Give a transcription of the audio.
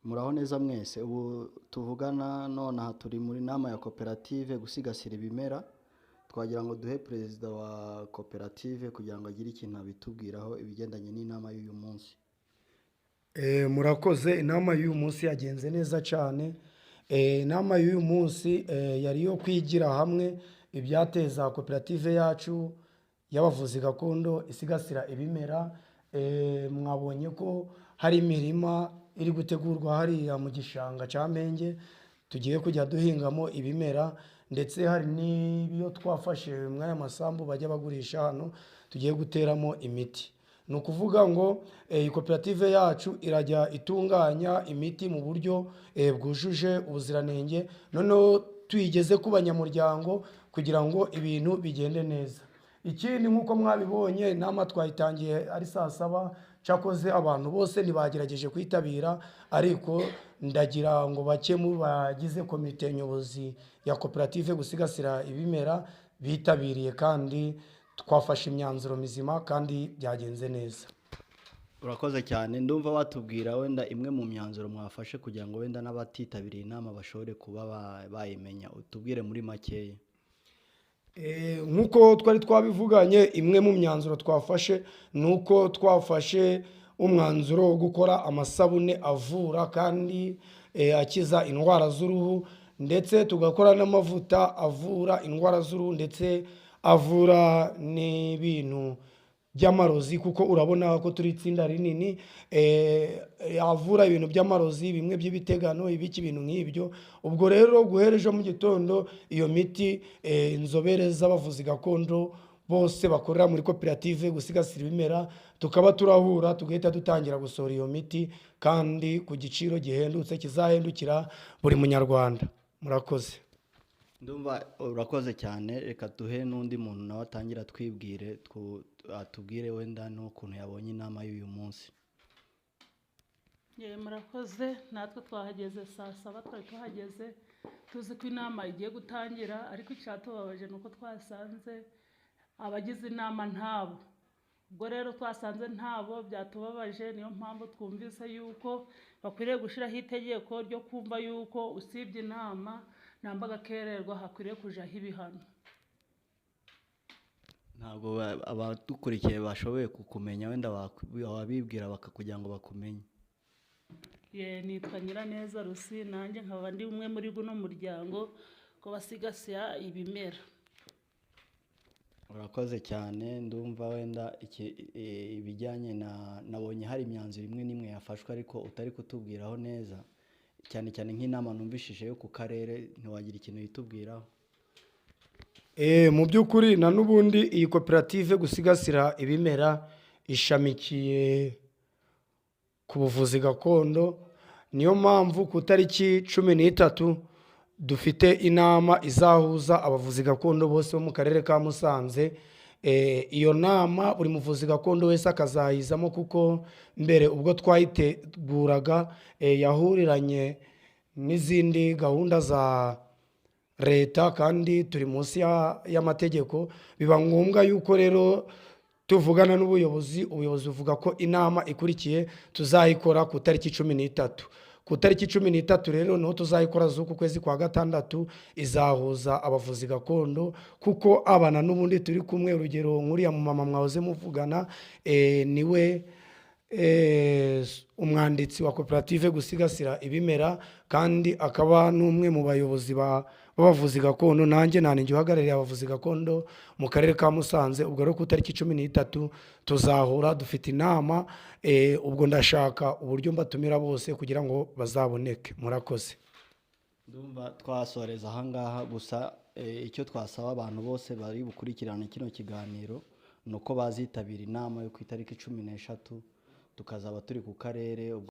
Muraho neza mwese. Ubu tuvugana nonaha turi muri nama ya koperative Gusigasira Ibimera. Twagira ngo duhe perezida wa koperative kugira ngo agire ikintu abitubwiraho ibigendanye n'inama y'uyu munsi. Murakoze. Inama y'uyu munsi yagenze neza cyane. Inama y'uyu munsi yari iyo kwigira hamwe ibyateza koperative yacu y'abavuzi gakondo isigasira ibimera. Mwabonye ko hari imirima iri gutegurwa hariya mu gishanga cya Mpenge tugiye kujya duhingamo ibimera, ndetse hari n'iyo twafashe muri aya masambu bajya bagurisha hano tugiye guteramo imiti. Ni ukuvuga ngo iyi koperative yacu irajya itunganya imiti mu buryo bwujuje ubuziranenge, noneho tuyigeze ku banyamuryango kugira ngo ibintu bigende neza. Ikindi, nk'uko mwabibonye, inama twayitangiye ari saa 7. Cyakoze abantu bose ntibagerageje kwitabira, ariko ndagira ngo bake mu bagize komite nyobozi ya koperative Gusigasira Ibimera bitabiriye, kandi twafashe imyanzuro mizima kandi byagenze neza. Urakoze cyane. Ndumva watubwira wenda imwe mu myanzuro mwafashe kugira ngo wenda n'abatitabiriye inama bashobore kuba bayimenya. Utubwire muri makeya. Nk'uko twari twabivuganye, imwe mu myanzuro twafashe ni uko twafashe umwanzuro wo gukora amasabune avura kandi akiza indwara z'uruhu, ndetse tugakora n'amavuta avura indwara z'uruhu, ndetse avura n'ibintu by'amarozi, kuko urabona ko turi itsinda rinini, avura ibintu by'amarozi, bimwe by'ibitegano, ibiki, ibintu nk'ibyo. Ubwo rero guhera ejo mu gitondo iyo miti, inzobere z'abavuzi gakondo bose bakorera muri koperative Gusigasira Ibimera tukaba turahura, tugahita dutangira gusohora iyo miti kandi ku giciro gihendutse kizahendukira buri Munyarwanda. Murakoze. Ndumva urakoze cyane. Reka duhe n'undi muntu nawe atangira twibwire, atubwire wenda n'ukuntu yabonye inama y'uyu munsi. Ye, murakoze. Natwe twahageze saa 7. Twari tuhageze tuzi ko inama igiye gutangira, ariko icyatubabaje ni uko twasanze abagize inama ntabo. Ubwo rero twasanze ntabo, byatubabaje. Niyo mpamvu twumvise yuko bakwiriye gushyiraho itegeko ryo kumva yuko usibye inama namba agakererwa hakwiriye kujyaho ibihano. Ntabwo abadukurikiye bashoboye kukumenya. Wenda wabibwira kugira ngo bakumenye. Ye, nitwa Nyiraneza Rusi, nanjye nkaba ndi umwe muri guno muryango ko basigasira ibimera. Urakoze cyane. Ndumva wenda ibijyanye na nabonye hari imyanzuro imwe n'imwe yafashwe ariko utari kutubwiraho neza, cyane cyane nk'inama numvishije yo ku karere. Ntiwagira ikintu yitubwiraho? Mu by'ukuri na n'ubundi iyi koperative Gusigasira Ibimera ishamikiye ku buvuzi gakondo. Niyo mpamvu ku itariki 13 dufite inama izahuza abavuzi gakondo bose bo mu karere ka Musanze. Iyo nama buri muvuzi gakondo wese akazayizamo, kuko mbere ubwo twayiteguraga yahuriranye n'izindi gahunda za leta, kandi turi munsi y'amategeko. Biba ngombwa yuko rero tuvugana n'ubuyobozi. Ubuyobozi buvuga ko inama ikurikiye tuzayikora ku itariki 13. Ku itariki 13 rero niho tuzayikora z'uku kwezi kwa gatandatu. Izahuza abavuzi gakondo, kuko abana n'ubundi turi kumwe. Urugero, nk'uriya mumama mwahoze muvugana, niwe umwanditsi wa koperative Gusigasira Ibimera, kandi akaba n'umwe mu bayobozi b'abavuzi gakondo. Nanjye nanjye uhagarariye abavuzi gakondo mu karere ka Musanze. Ubwo rero ku itariki 13 tuzahura dufite inama. Ubwo ndashaka uburyo mbatumira bose kugira ngo bazaboneke. Murakoze. Ndumva twasoreza ahangaha gusa. Icyo twasaba abantu bose bari bukurikirane kino kiganiro ni uko bazitabira inama yo ku itariki 13, tukazaba turi ku karere. Ubwo